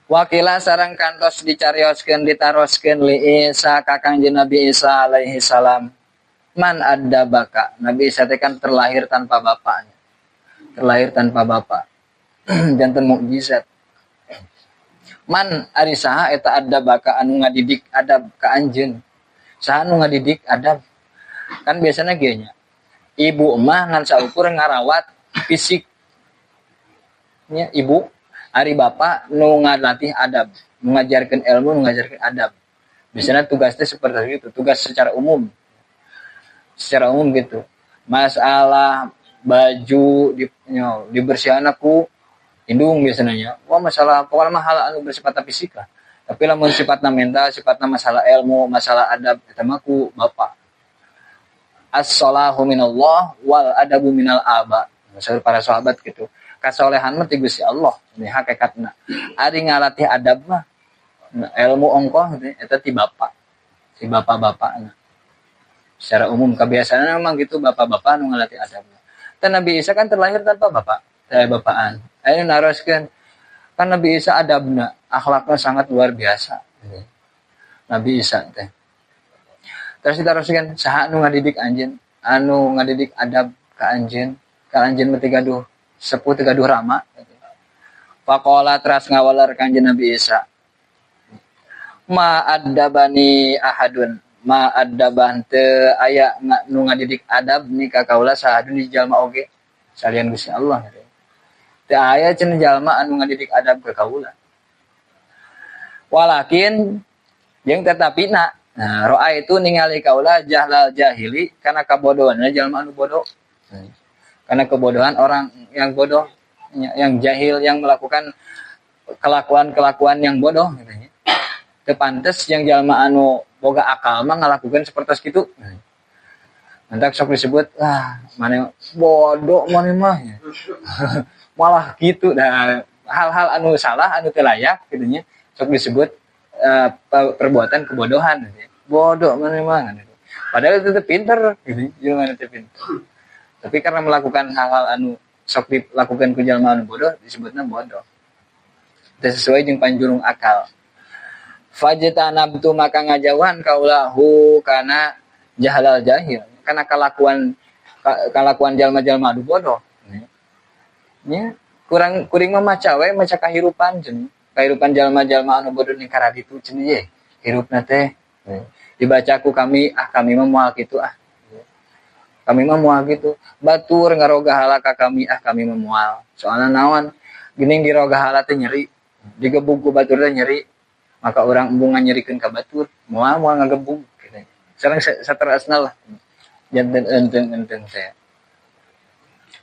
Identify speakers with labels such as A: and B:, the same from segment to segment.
A: Wa qila sareng kantos dicarioskeun, ditaroskeun, li Isa ka Kangjeng Nabi Isa alaihi salam. Man addabaka? Nabi Isa teh kan terlahir tanpa bapaknya. Terlahir tanpa bapak. Janten mukjizat. Man ari saha eta addabaka anu ngadidik adab ka anjeun? Saha anu ngadidik adab? Kan biasanya kieu nya. Ibu mah ngan saukur ngarawat fisik. Nya ibu, ari bapak nu ngalatih adab, mengajarkan ilmu, mengajarkan adab. Biasanya tugasnya seperti itu, tugas secara umum. Secara umum gitu. Masalah baju di, dibersihan ku indung biasanya. Wah, masalah pokoknya mah hal anu bersifat fisik lah. Tapi lamun sifatna mental, sifatna masalah ilmu, masalah adab, eta mah ku bapak. As-salahu minallah wal adabu minal aba. Masalah para sahabat gitu. Kasolehan mah ti Gusti Allah, ini hakikatna. Ari ngalatih adab mah, nah, ilmu ongkoh gitu, eta ti bapak. Ti bapak-bapakna. Secara umum kebiasaannya memang gitu, bapak-bapak nu ngalatih adab. Dan Nabi Isa kan terlahir tanpa bapak, saya bapaan. Ayo naroskeun, kan Nabi Isa adabna, akhlaknya sangat luar biasa. Nabi Isa teh. Terus ditaroskeun, saha anu ngadidik anjeun, anu ngadidik adab ka anjeun, ka anjeun mah gaduh sepuh, teu gaduh rama. Faqala teras ngawaler Kanjeng Nabi Isa. Ma addabani ahadun, ma addaban teu aya nu ngadidik adab ni ka kaula sahadun di jalma oge salian Gusti Allah. Teu aya cenah jalma anu ngadidik adab ka kaula. Walakin jeung tetapi na, nah, roa itu ningali kaula jahlal jahili kana kabodohan jalma anu bodoh. Karena kebodohan orang yang bodoh, yang jahil, yang melakukan kelakuan-kelakuan yang bodoh gitu nya. Teu pantes yang jalma anu boga akal mah ngalakukeun sapertos kitu. Mantak sok disebut, ah, mana bodoh mana mah ya. Malah gitu. Nah, hal-hal anu salah, anu teu layak gitu nya, sok disebut perbuatan kebodohan gitu ya. Bodoh mana mah gitu. Padahal itu teh pinter gitu, jelema teh pinter. Tapi karena melakukan hal-hal anu sok dilakukan ku jalma anu bodoh, disebutnya bodoh. Teu sesuai jeung panjurung akal. Fajtanabtu maka ngajauhan kaulahu kana jahalal jahil, kana kalakuan jalma-jalma anu bodoh. Nya kurang kuring mah maca we, maca kahirupan cenah. Kahirupan jalma-jalma anu bodoh ning karaditu cenah ye. Hirupna teh dibaca ku kami, ah kami mah moal kitu ah. Kami mah moal gitu. Batur ngaroga hala ka kami, ah kami mah moal. Soalna naon? Geuning diroga hala teh nyeri. Digebug ku batur teh nyeri. Maka urang embung nganyerikeun ka batur, moal moal ngagebug gitu. Sareng saterasna lah. Janten enteng-enteng teh.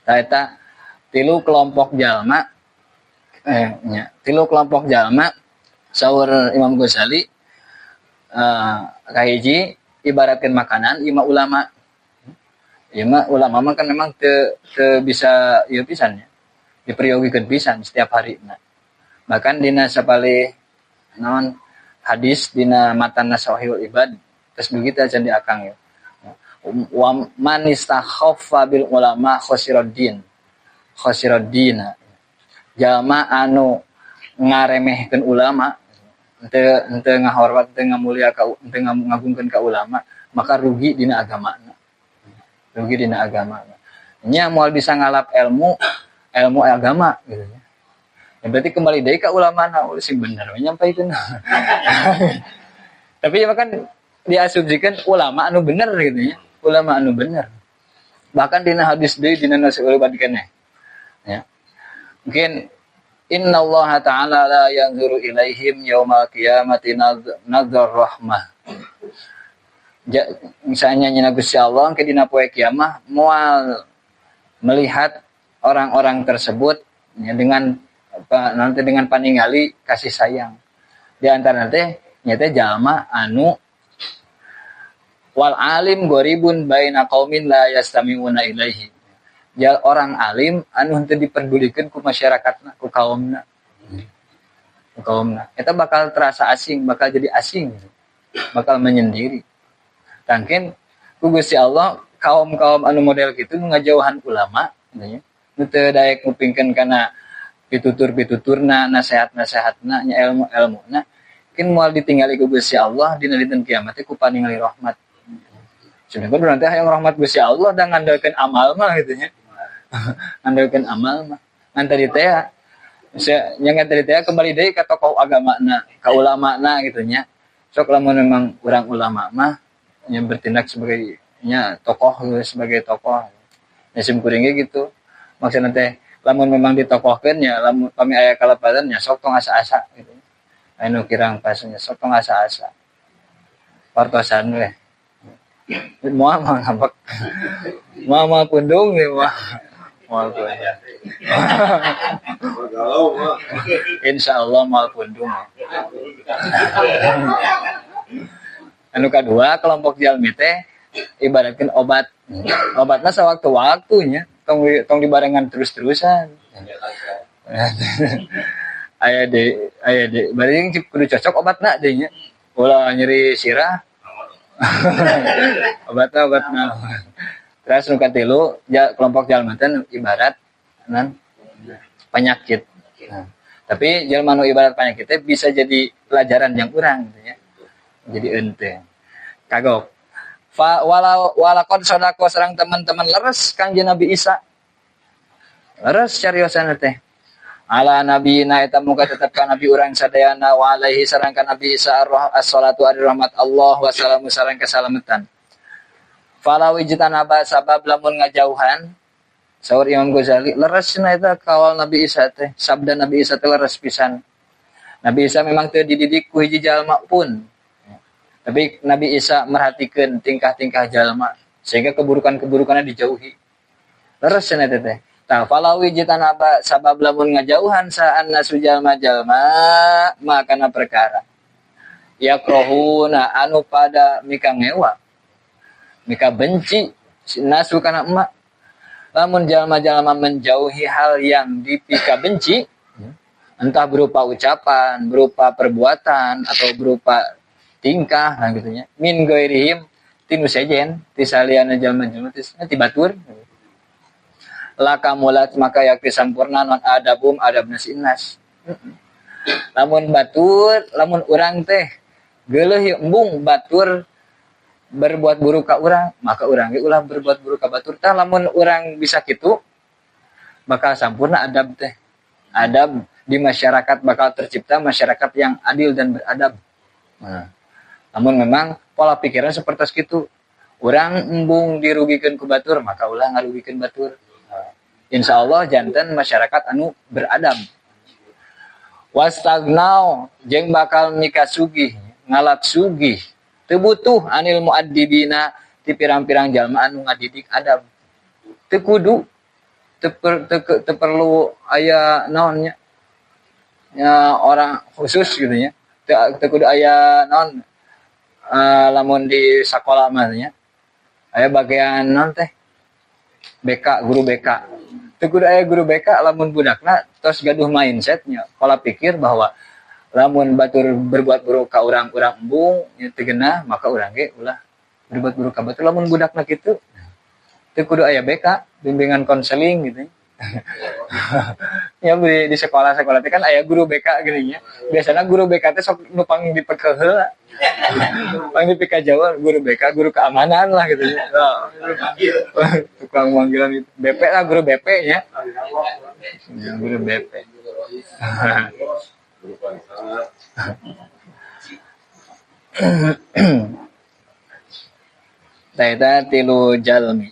A: Tah eta tilu kelompok jalma, nya, tilu kelompok jalma saur Imam Ghazali, kahiji ibaratkeun makanan, ieu mah ulama. Ieu mah ulama mah kan memang teu bisa ieu pisan nya. Diperyogikeun pisan setiap hari. Nah, bahkan dina sapalih naon hadis dina matan Nashoihul Ibad terus begitu aja di akang ya. Wa man istakhaffa bil ulama khosiraddin. Khosiraddin. Jalma anu ngaremehkeun ulama, henteu ngahormat, henteu ngamulia ka, henteu ngagungkeun ka ulama, maka rugi dina agamana. Rugi dina agama. Nya moal bisa ngalap ilmu, ilmu agama gitu ya. Ya berarti kembali deui ka ulama na, oh, sing bener we nyampaikeun. Tapi ya kan diasumsikan ulama anu bener gitu ya. Ulama anu bener. Bahkan dina hadis deui dina Nashoihul Ibad keneh. Ya. Mungkin innallaha ta'ala la yanzuru ilaihim yaumal qiyamati nazar rahmah. Ja, misalnya nyina Gusti Allah ke dina poe kiamah moal melihat orang-orang tersebut ya, dengan apa, nanti dengan paningali kasih sayang. Di antara teh nyata jalma anu wal alim goribun baina qaumin la yastami'una ilaihi. Jal orang alim anu henteu diperdulikeun ku masyarakatna, ku kaumna. Ku kaumna. Eta bakal terasa asing, bakal jadi asing. Bakal menyendiri. Tangkin ku Gusti Allah kaum-kaum anu model kitu nu ngajauhan ulama gitu nya. Nu teu daek ngupingkeun kana Pitutur-pituturna, nasehat-nasehatna, nya ilmu-ilmuna mungkin moal ditinggali ku Gusti Allah dina dinten kiamat ku paningali rahmat. Sedangkan urang teh hayang rahmat Gusti Allah dan ngandalkeun amal mah gitu nya. Ngandalkeun amal mah. Ngan tadi teh nya ngan tadi teh kembali deui ka tokoh agamana, ka ulamana gitu nya. Sok lamun memang urang ulama mah nya bertindak sebagai nya tokoh sebagai tokoh. Nya sim kuring ge gitu. Maksudna teh lamun memang ditokohkeun nya lamun pami aya kalepatan nya sok tong asa-asa gitu. Anu kirang pasnya sok tong asa-asa. Partosan we. Moal mah ngambek. Moal mah pundung we moal. Moal pundung. Insyaallah moal pundung. Anu kadua kelompok jalmi teh ibaratkeun obat. Obatna sawaktu-waktunya tong dibarengan terus-terusan. Aya deui bari kudu cocok obatna deui nya. Ulah nyeri sirah. Obatna. Terus nu katilu kelompok jalma teh ibarat nan penyakit. Nah, tapi jalma nu ibarat penyakit teh bisa jadi pelajaran yang urang gitu nya. Jadi ente. Kagok. Fa walau walaqad sadaqa sareng teman-teman leres Kangjeng Nabi Isa. Leres cariosan teh. Ala nabiyina eta muka tetep ka nabi urang sadayana wa alaihi sareng ka Nabi Isa as-salatu ari rahmat Allah wa salamu sareng keselamatan. Falau ijtanaba sabab lamun ngajauhan saur Imam Ghazali leres cenah eta kawal Nabi Isa teh, sabda Nabi Isa teh leres pisan. Nabi Isa memang teu dididik ku hiji jalma pun. Tapi Nabi Isa merhatikeun tingkah-tingkah jalma sehingga keburukan-keburukannya dijauhi. Leres cenah eta teh. Tah falau ijtanaba sabab lamun ngajauhan saan nasu jalma-jalma makana perkara yakrohuna anu pada mika ngewa mika benci nasu kana emak. Lamun jalma-jalma menjauhi hal yang dipika benci, entah berupa ucapan, berupa perbuatan atau berupa tingkah nah gitu nya, min ghairihim tinu sejen ti saliyana jalma-jalma ti batur lakamulat maka yakti sampurna non adabum adabna sinas. Lamun batur, lamun urang teh geuleuh ieu embung batur berbuat buruk ka urang, maka urang ge ulah berbuat buruk ka batur. Tah lamun urang bisa kitu bakal sampurna adab teh. Adab di masyarakat bakal tercipta masyarakat yang adil dan beradab. Nah, namun memang pola pikiran seperti kitu. Urang embung dirugikeun ku batur, maka ulah ngarugikeun batur. Insya Allah janten masyarakat anu beradab. Wastagnau jeung bakal mika sugih, ngalap sugih. Teu butuh anil muaddibina ti pirang-pirang jalma anu ngadidik adab. Teu kudu, teu perlu aya naon nya, nya orang khusus gitu nya. Teu kudu aya naon lamun di sakola mah nya. Aya bagian naon teh? BK, guru BK. Teu kudu aya guru BK lamun budakna tos gaduh mindsetnya, pola pikir bahwa lamun batur berbuat buruk ka urang-urang embung nya teu geunah, maka urang ge ulah berbuat buruk ka batur. Lamun budakna kitu teu kudu aya BK, bimbingan konseling gitu. Ya di sekolah-sekolah teh kan aya guru BK geuning nya. Biasana guru BK teh sok nu pang dipekeuh heula. Pang dipikajawa guru BK, guru keamanan lah gitu nya. Tukang panggilan itu BP lah, guru BP nya. Ya, guru BP. Tah eta tilu jalmi.